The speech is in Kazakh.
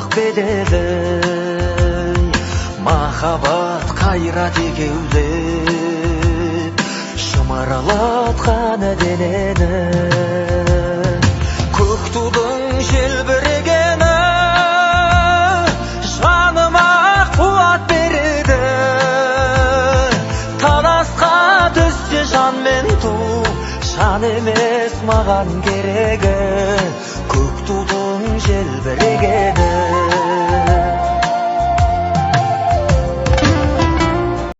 Асқақ беделі, махаббат, қайрат екеулеп шымырлатқан денені. Көк тудың желбірегені жаныма қуат береді. Таласқа түссе жан мен ту, жан емес маған керегі, көк тудың желбірегені.